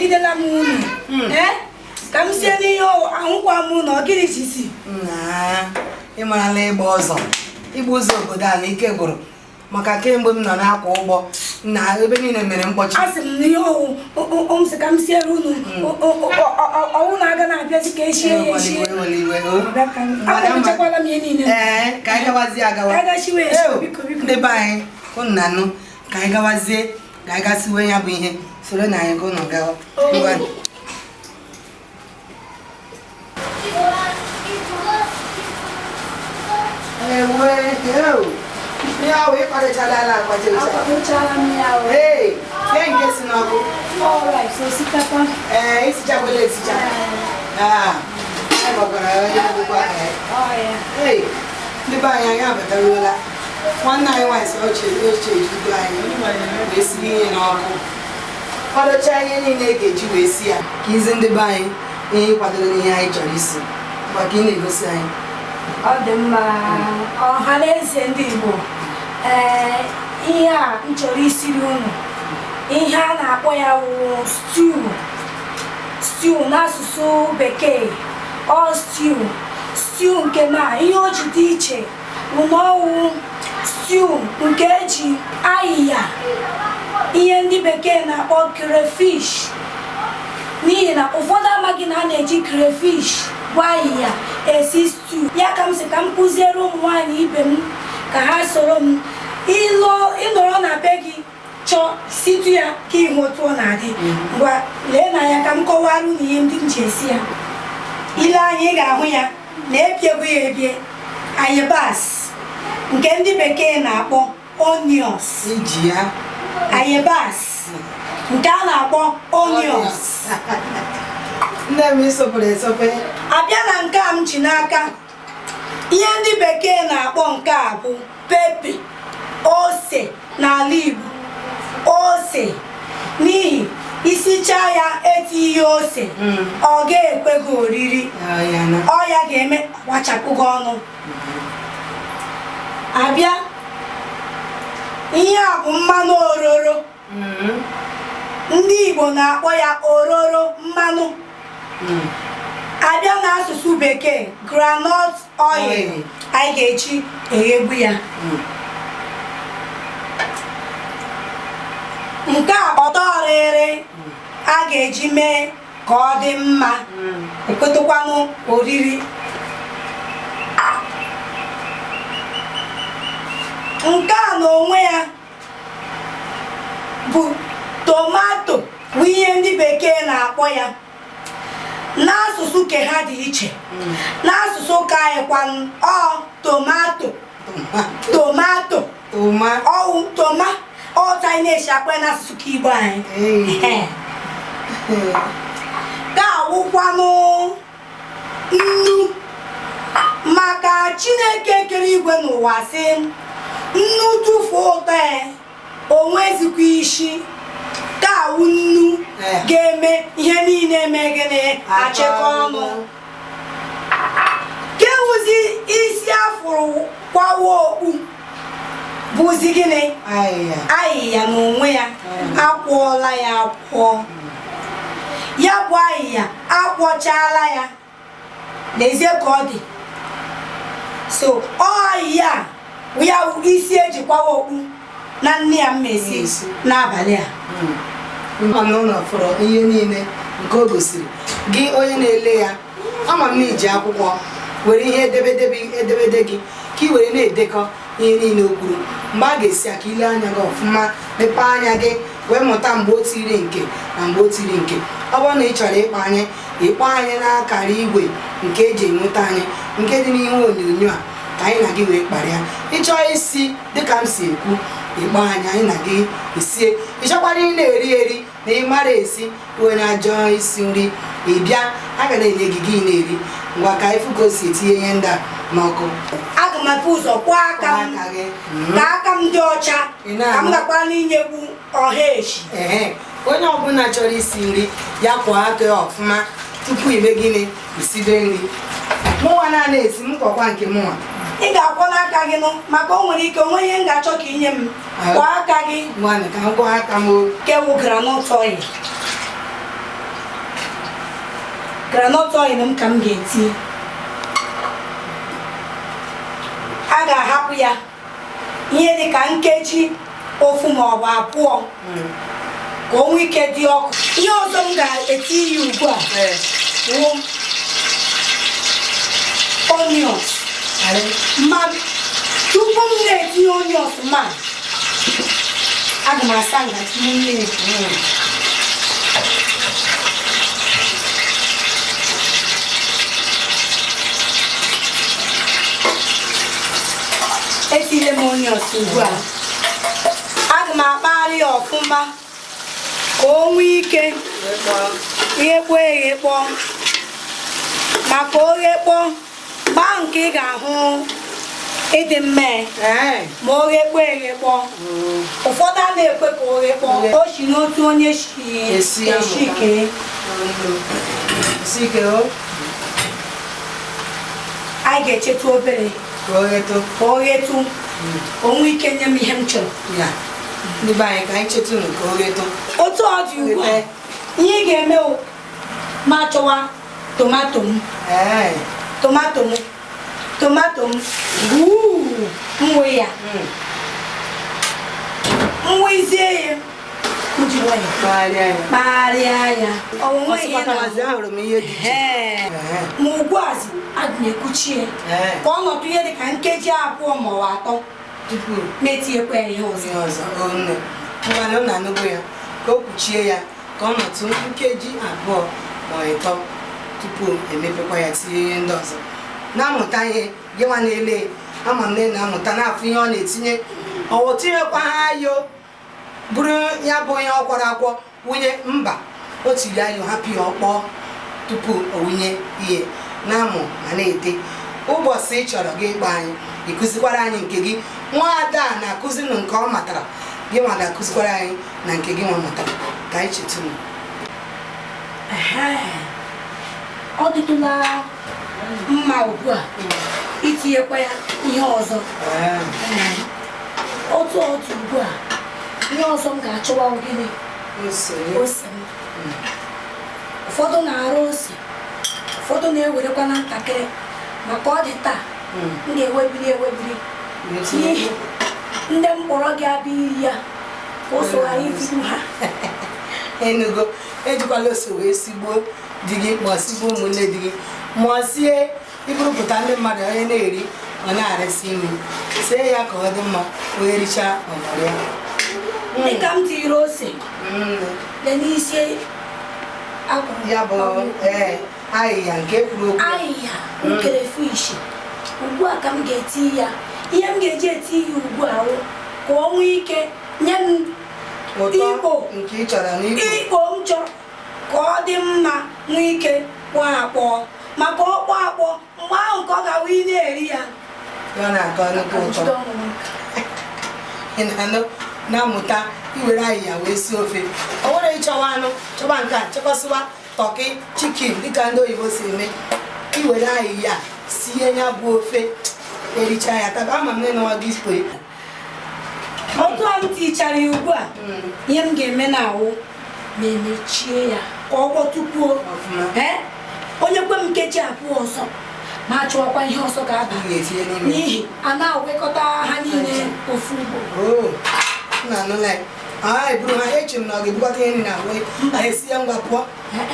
Echegidela m unu. Ee, ka m sie n'ihe ahụkwa m na ọ gịnị jizi. Ị marala ịgba ọzọ, ịgba ụzọ obodo a na ike gwụrụ, maka kemgbe m nọ na-akwọ ụgbọ na ebe niile mere mkpọchi. A sị m na ihe ọwụ m sị ka m siere unu ọwụ na-aga na-abịazi ka eshie ya eshie. Akwadochakwala m ihe niile. Ee, ka anyị gawazie agawa. Ka anyị gashiwe eshi, biko biko. Ndị be anyị, unu na-anụ, ka anyị gawazie, ka anyị gasiwe ya bụ ihe. Soro na anyị ka unu gawa. Ngwa. Ewe, ew. Ihe ahụ ị kwadochala ala akwadocha. Akwadochala m ya o. Ee, kee nke si n'ọkụ. All right, so osikapa. Ee, isichakwala esicha. Ah, anyị gbakwara onye akwụkwọ ee. Ọ ya. Ee, ndị be anyị, anyị abataruola. Nwanne anyị nwaanyị sị oche oche ejugo anyị wee sie ihe n'ọkụ. Kwadocha ihe niile e ga-eji wee si ya. Ka izi ndị be anyị ihe ị kwadoro n'ihe anyị chọrọ isi. Maka ị na-egosi anyị. Ọ dị mma, ọha na eze ndị Igbo. Ee, ihe a m chọrọ isiri unu, ihe a na-akpọ ya wụ stew. Stew n'asụsụ bekee, ọ stew. Stew nke ma ihe o ji dị iche bụ na ọ wụ stew nke eji ayịya, ihe ndị bekee na-akpọ crayfish, n'ihi na ụfọdụ amaghị na a na-eji crayfish bụ ayịya esi stew. Ya ka m sị ka m kụziere ụmụ nwaanyị ibe m ka ha soro m ịnọrọ na be gị chọọ situ ya ka ịhụ otu ọ na-adị. Ngwa, lee na ya ka m kọwara unu ihe ndị m ji esi ya. Ile anya, ị ga-ahụ ya na ebiegwu ya ebie, ayabasị nke ndị bekee na-akpọ onions. Iji ya. Ayabasị nke a na-akpọ onions. Nne m, isopụrụ esope. Abịa na nke a m ji n'aka, ihe ndị bekee na-akpọ nke a bụ pepper, ose n'ala Igbo. Ose, n'ihi isichaa ya etinye ose, ọ ga-ekwe gị oriri. Ọ ya na. Ọ ya ga-eme gbachapụ gị ọnụ. Abịa, ihe a bụ mmanụ ororo. Ndị Igbo na-akpọ ya ororo mmanụ. Abịa n'asụsụ bekee, groundnut oil. Oil. Anyị ga-eji eghegbu ya. Nke a ọtọ ọrịrị a ga-eji mee ka ọ dị mma, ekwetekwanụ oriri. Nke a n'onwe ya bụ tomato, bụ ihe ndị bekee na-akpọ ya. N'asụsụ ke ha dị iche, n'asụsụ ka anyị kwanụ, ọ tomato, tomato. Toma. Ọwụ toma, otu anyị na-esi akpọ ya n'asụsụ ka Igbo anyị. Ee. Ka awụkwanụ nnu, maka Chineke kere igwe n'ụwa sị nnu tụfuo ụtọ ya, o nwezikwa isi. Ka awụ nnu ga-eme ihe niile eme gịnị, achịkọ ọnụ. Kewuzi isi afụrụ kwawa okpu bụzi gịnị? Ayịya. Ayịya n'onwe ya akwọọla ya akwọ. Ya bụ ayịya akwọchala ya, n'ezie ka ọ dị. So ọ ayịya a ya wụ isi eji kwawa okpu na nne ya mmesi Esi. n'abalị a. Ama m na ụlọ fọrọ ihe niile nke o gosiri gị, onye na-ele ya. Ama m na iji akwụkwọ were ihe edebedebe edemede gị ka ị were na-edekọ ihe niile o kwuru. Mgbe a ga-esi ya, ka ile anya gị ọfụma, mepee anya gị wee mụta mgbe o tiri nke na mgbe o tiri nke. Ọ bụrụ na ị chọrọ ịkpọ anyị, ịkpọ anyị n'akara igwe nke eji enweta anyị nke dị n'ihu onyonyo a, ka anyị na gị wee kparịa. Ịchọọ isi dịka m si ekwu, ịkpọ anyị, anyị na gị esie. Ị chọkwara ị na-eri eri na ị mara esi, onye ajọ isi nri, ị bịa, a ga na-enye gị, gị na-eri. Ngwa, ka anyị fụ ka o si etinye ihe ndị a n'ọkụ. Aga m ebu ụzọ kwọọ aka m. Aka gị. Ka aka m dị ọcha. Ị na-anụ? Ka m gakwa n'inyegbu ọha echi. Ehe, onye ọbụla chọrọ isi nri, ya kwọọ aka ya ọfụma tupu ime gịnị, isibe nri. Mụnwa na esi m kwọkwa nke mụnwa. Ị ga-akwọ n'aka gị nụ, maka o nwere ike onwe ihe m ga-achọ ka inye m. Kwọọ aka gị. Ngwanụ, ka m kwọọ aka m o. Kewu groundnut oil. Groundnut oil m ka m ga-eti. A ga-ahapụ ya ihe dị ka nkeji ofu ma ọ bụ abụọ ka o nwee ike dị ọkụ. Ihe ọzọ m ga-eti ya ugbu a wụ onions. Ma tupu m na-etinye onions, ma aga m asa ngaji m mmiri. Etile m onions ugbu a. Aga m akpagharị ya ọfụma ka o nwee ike ghekpọọ eghekpọ, maka o ghekpọ gbaa nke ị ga-ahụ ịdị mma. Ma o ghekpọ eghekpọ, ụfọdụ a na-ekwe ka o ghekpọ. O si n'otu onye si Esi ya. Esi kee. Isi ike o. Anyị ga-echetụ obere ka o ghetụ. Ka o ghetụ, ka o nwee ike nye m ihe m chọrọ. Ya, ndị be anyị, ka anyị chetụnụ ka o ghetụ. Otu ọ dị ugbu a, ihe ị ga-eme wụ ma chọwa tomato m. Tomato m wuu nwe ya, nwezie ya m ji nwayọ kpagharịa ya. Kpagharịa ya. Ọ nwe ihe Ọsịkwa ahụrụ m ihe dị iche. Ee. Ma ugbu a aga m ekwuchi ya ka ọ nọdụ ihe dị ka nkeji 2 ma ọ bụ 3 tupu ma etinyekwa ya ihe ọzọ. Ihe ọzọ o nne ngwanụ na anụgo ya, ka o kpuchie ya ka ọ nọtụ nkeji 2 ma 3 tupu emepekwa ya tinye ihe ndị ọzọ. Na-amụta ihe gị nwa na-ele, ama m na ị na-amụta na-afụ ihe ọ na-etinye. Ọwụ tinyekwa ha ayo bụrụ ya bụ ihe ọ kwọrọ akwọ wunye mba, o tiri ayo hapụ ya ọkpọọ tupu o wunye ihe. Na-amụ ma na-ede. Ụbọchị ị chọrọ gị ịkpọ anyị, ịkụzikwara anyị nke gị. Nwaada a na-akụzinụ nke ọ matara, gị nwa ga-akụzikwara anyị na nke gị nwa matara. Ka anyị chetụnụ. Ehe. Ọ dịtụla mma ugbu a itinyekwa ya ihe ọzọ. Otu otu ugbu a, ihe ọzọ m ga-achọwa bụ gịnị? Ose. Ose m. Ụfọdụ na-arụ ose, ụfọdụ na-ewerekwa na ntakịrị, maka ọ dị taa m ga-ewebiri ewebiri n'ihi ndị mkpọrọ ga-abịa iri ya, ka ose ghara ifikwu ha. Enugo ejikwala ose wee sigbuo di gị ma ọ sigbuo ụmụnne di gị, ma ọ sie iburupụta ndị mmadụ onye na-eri ọ na-arịsị imi. Sie ya ka ọ dị mma, onye richaa ọ nọrọ ya. Dịka m tinyere ose dị n'isi akwụrụ ya bụ ahịhịa nke kwuru okwu. Ahịhịa nkere fish ugbu a ka m ga-eti ya. Ihe m ga-eji eti ya ugbu a wụ ka o nwee ike nye m ụtọ ikpo nke ị chọrọ n'ikpo. Ikpo m chọrọ ka ọ dị mma, nwee ike kpọọ akpọọ, maka ọ kpọọ akpọọ mgbe ahụ ka ọ ga-awụ ị na-eri ya. Ya na-atọ nnukwu ụtọ. Jide ọnụ m aka. Ị na-anụ na-amụta iwere ahịhịa wee sie ofe. Ọ nwere ịchọwa anụ, chọba nke a, chọkọsịwa turkey, chicken dịka ndị oyibo si eme. Iwere ahịhịa sie ya bụ ofe, ericha ya taba. Ama m na ịnụwa gị ikpo. Otu a m tichara ya ugbu a, ihe m ga-eme na awụ ma emechie ya ka ọ kpọtụkwuo ọfụma. Ee, onye kwe m nkeji 2 ọzọ ma achọwakwa ihe ọzọ ga-aba ị ga-etinye n'ime n'ihi a na-awekọta ha niile ofu ugbo. Oo, m na-anụla ya. A eburu ha, eche m na ọ ga-ebukọta ihe niile wee esi ya ngwa pụọ,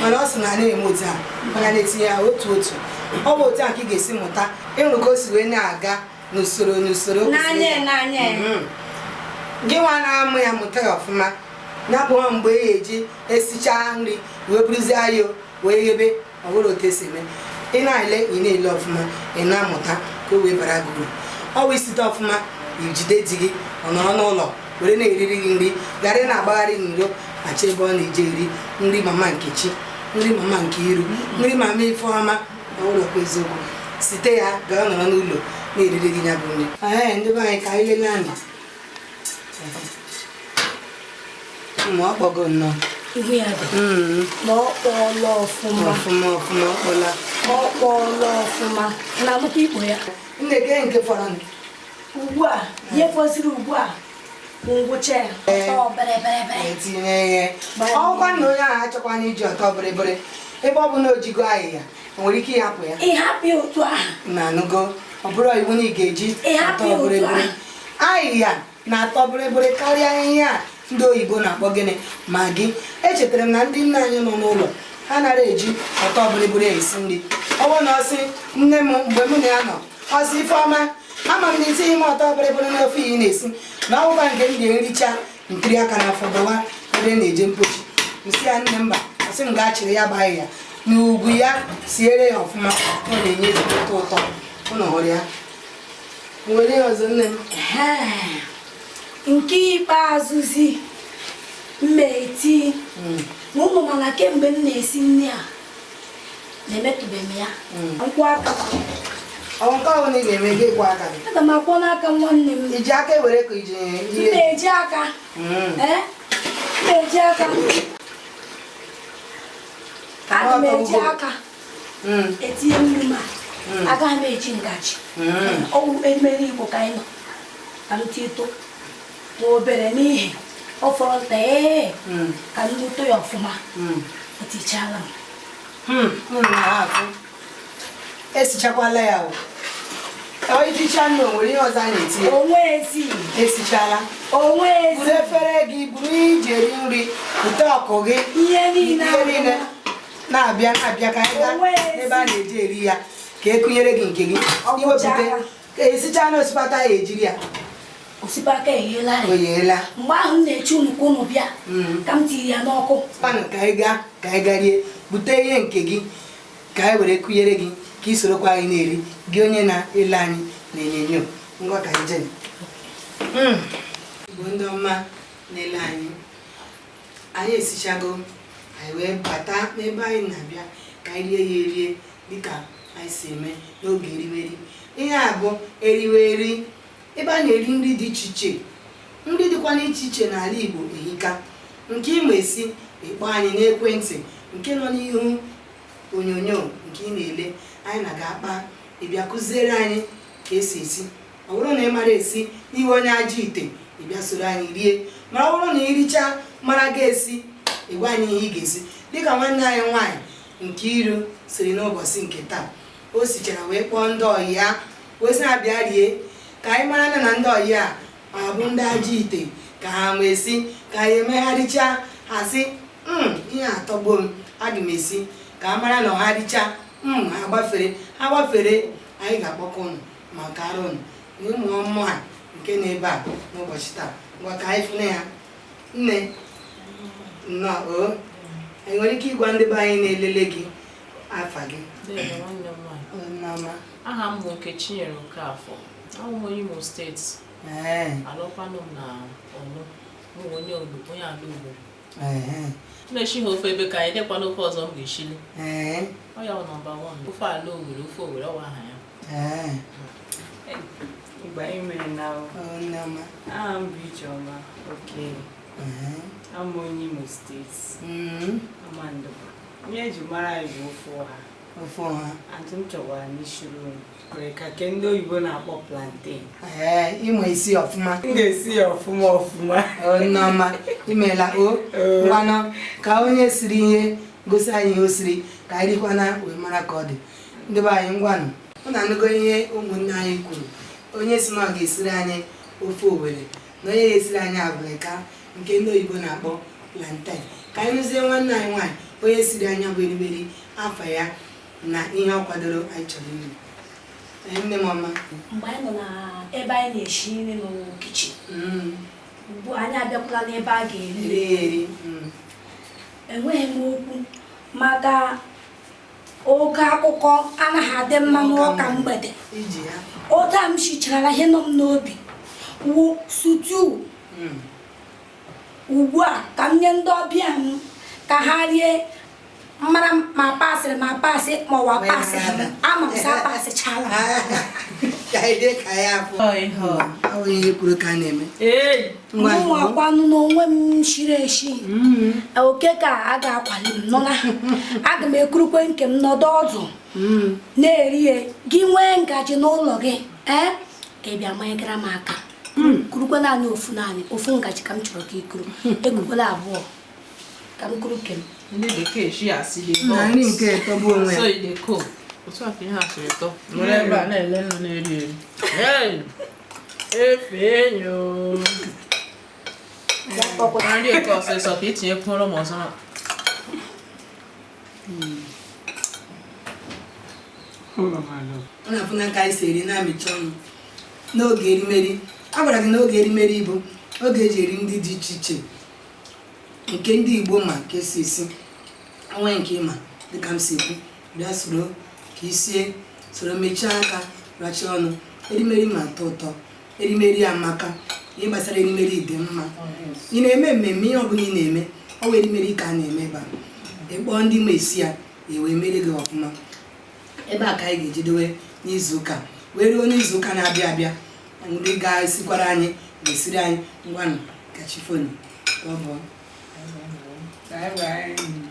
mana ọ sị na a na-eme otu a, mana na-etinye ya otu otu. Ọ bụ otu a ka ị ga-esi mụta ịhụrụ ka o si wee na-aga n'usoro n'usoro o kwesịrị n'anya ịga. N'anya. Gị nwa na-amụ ya, mụta ya ọfụma. Ya bụ mgbe e eji esichaa nri wee buruzie ayo wee ghebe, ọ bụrụ otu esi eme. Ị na-ele, ị na-ele ọfụma, ị na-amụta ka o wee bara gị uru. Ọ bụ isite ọfụma, ijide di gị ọ nọrọ n'ụlọ were na-eriri gị nri, ghara ị na-agbagharị n'iro achọ ebe ọ na-eje eri nri mama Nkechi, nri mama Nkiru, nri mama Ifeọma. Ọ bụrụkwa eziokwu, site ya gaa nọrọ n'ụlọ na-eriri gị ya bụ nri. Ee, ndị be anyị, ka anyị lelee anyị ma ọ kpọgo nnọọ. Ihu ya dị ma ọ kpọọla ọfụma. Ọfụma ọfụma, ọ kpọla. Ọ kpọọla ọfụma na nnukwu ikpo ya. Nne gee nke fọrọ nụ. Ugbu a ihe fọziri ugbu a bụ ngwụcha ya, ọtọ bịrịbịrịbịrị. Etinye ihe ọkwa na onye ahụ achọkwana iji ọtọ bịrịbịrị. Ebe ọ bụ na o jigo ahịhịa, o nwere ike ịhapụ ya. Ị hapụ ya otu ahụ. Na anụgo, ọ bụrụ iwu na ị ga-eji Ị hapụ ọtọ ya otu bụrịbụrị. ahụ. Ahịhịa na-atọ bụrịbụrị karịa ihe a ndị oyibo na-akpọ gịnị, Maggi. Echetara m na ndị nna anyị nọ n'ụlọ ha nara eji ọtọ bụrịbụrị esi nri. Ọ bụrụ na ọ sị nne m mgbe mụ na ya nọ, ọ sị, "Ifeọma, ama m na itinye m ọtọ bụrịbụrị n'ofe ị na-esi na ọgwụkwa nke m ga-ericha nkiri aka n'afọ gawa ebe m na-eje mpochi." M sị ya, "Nne, mba." Ọ sị m gaa chịrị ya bụ ahịhịa na ugwu ya siere ya ọfụma, ọ na-enye ezigbote ụtọ. Ụnụ hụrụ ya nwere ihe ọzọ, nne m? Ehe. Nke ikpeazụzi mma eti na ụmụ, mana kemgbe m na-esi nri a na-emetụbeghị m ya nkwụ aka. Ọ nke ọ bụla ị ga-eme, gị kwa aka gị. Aga m akwọ n'aka nwanne m. Iji aka ewere ka iji M ihe? na-eji aka. Ee, m na-eji aka, aga m eji aka etinye mmiri, ma agaghị m eji ngaji. Ọwụ erimeri Igbo ka anyị nọ, ka m tieto nwa obere n'ihi ọ fọrọ nta ee ka m luto ya ọfụma. Etichala m. Unu na-afụ, esichakwala ya. O ọ iticha nnu, o nwere ihe ọzọ a na-etinye? Onwe ezi. Esichala. Onwe ezi. Buru efere gị, buru ihe iji eri nri, ite ọkụ gị, ihe niile. Ihe niile na-abịa na-abịa ka anyị gaa Onwe ezi. n'ebe a na-eji eri ya, ka e kụnyere gị nke gị. Ọ iwepụta gwụchala. ka esichaa na osikapa ya, ejiri ya. Osikapa eghela. O yeela. Mgbe ahụ m na-eche unu ka unu bịa ka m tiri ya n'ọkụ. Kwanụ ka anyị gaa, ka anyị gaa rie. Bute ihe nke gị ka anyị were kụnyere gị, ka ị sorokwa anyị na-eri, gị onye na-ele anyị na onyonyo. Ngwa, ka anyị jee. Igbo ndị ọma na-ele anyị, anyị esichago, anyị wee bata n'ebe anyị na-abịa ka anyị rie ya erie dịka anyị si eme n'oge erimeri. Ihe a bụ eriweri, ebe a na-eri nri dị iche iche. Nri dịkwa n'iche iche n'ala Igbo ehika. Nke ịma esi, ịkpọ anyị n'ekwentị nke nọ n'ihu onyonyo nke ị na-ele anyị na ga-akpa, ịbịa kụziere anyị ka esi esi. Ọ bụrụ na ị mara esi n'iwe onye ajọ ite, ịbịa soro anyị rie. Mana ọ bụrụ na ị richaa mara ga-esi, ịgwa anyị ihe ị ga-esi, dịka nwanne anyị nwaanyị nke iru siri n'ụbọchị nke taa. O sichara wee kpọọ ndị ọyị ya wee sị ha bịa rie, ka anyị mara na ndị ọyị a abụ ndị ajọ ite ka ha ma esi, ka anyị emegharịcha ha sị ihe atọgbuo m, aga m esi ka a mara na ọha richaa m. Ha gbafere, ha gbafere, anyị ga-akpọkọ ụnụ maka arụ ụnụ na ụmụ ọmụ a nke nọ ebe a n'ụbọchị taa. Ngwa, ka anyị fụna ya. Nne, nnọọ o. Anyị nwere ike ịgwa ndị be anyị na-elele gị afa gị? Ndewo, nwanne m nwaanyị. O, Nneọma. Aha m bụ Nkechinyere Okafọ. Abụ m onye Imo Steeti. Alọkwanụ m na Ọnụ. Mụ bụ onye Ogbo, onye ala Ogbere. M na-eshi ha ofe ebe ka anyị dekwa n'ofe ọzọ m ga-eshili. Ọ ya wụ number 1. Ofe ala Owerri, ofe Owerri, ọ wụ aha ya. Igba ime na. O, Nneọma. Aha m bụ Ijeọma Oke. Abụ m onye Imo Steeti. Amandụba. Ihe eji mara anyị bụ ofe ọha. Ofe ọha. Antụ m chọkwara n'ishiri unu. Nwere ka ke ndị oyibo na-akpọ plantain. Ee, ịma esi ọfụma. M ga-esi ya ọfụma ọfụma. O, Nneọma, imeela o. Ngwanụ, ka onye siri ihe gosi anyị ihe o siri, ka anyị rikwana wee mara ka ọ dị. Ndị be anyị, ngwanụ, ụ na-anụgo ihe ụmụnne anyị kwuru. Onye si na ọ ga-esiri anyị ofe Owere na onye ga-esiri anyị abụlịka nke ndị oyibo na-akpọ plantain. Ka anyị nụzie nwanne anyị nwaanyị onye siri anya bụ eriberi, afa ya na ihe ọ kwadoro anyị chọrọ iri. Ee, nne m ọma. Mgbe anyị nọ na ebe anyị na-eshi nri nọ kitchen, ugbu a anyị abịakwala n'ebe a ga-eri. Eri ya eri. Enweghị m okwu maka oke akụkọ anaghị adị mma n'ụka mgbede. Iji ya. Ụta m shicharala ihe nọ m n'obi wụ stew. Ugbu a ka m nye ndị ọbịa m ka ha rie, mara ma pasịrị ma pasị ma ọwa Wee pasị. mara. Ama m sa pasịchala. Ka anyị dee ka ya afụ. Ọ ihe ọ. Ọ bụ ihe kwuru ka a na-eme. Ee! Ngwa. Mụnwa kwanụ n'onwe m shiri eshi. Oke ka a ga-akwali m nọ na aga m ekurukwe nke m nọdụ ọdụ na-eri ya. Gị nwee ngaji n'ụlọ gị, ee, ị bịa manyegara m aka kurukwe naanị ofu, naanị ofu ngaji ka m chọrọ ka ị kuru, ekukwela abụọ. Ka m kuru kem. Ndị bekee shi asị dey Na hot. nri nke tọgbu onwe So ya. e dey cook. Otu a ka ihe a siri tọ. Nọrọ ebe a na-ele nnu na-eri eri. Hey! Efe enyo. Na nri eke ọsịsọ ka itinye kwuoro m ọzọ. Ọ na-afụ na nka anyị si eri na-amịcha ọnụ n'oge erimeri. A gwara gị n'oge erimeri bụ oge eji eri ndị dị iche iche nke ndị Igbo ma ka esi esi. Onwe nke ịma dịka m si ekwu, bịa soro ka isie, soro mechaa aka rachaa ọnụ. Erimeri ma atọ ụtọ, erimeri amaka. Ihe gbasara erimeri dị mma. Ị na-eme mmemme, ihe ọbụla ị na-eme, ọ wụ erimeri ka a na-eme ebe a. Ịkpọọ ndị ma esi ya, ewee mere gị ọfụma. Ebe a ka anyị ga-ejedowe n'izuụka wee ruo n'izuụka na-abịa abịa. Ndị ga-esikwara anyị ga-esiri anyị. Ngwanụ, kachifonu ka ọ bụ. Bye bye.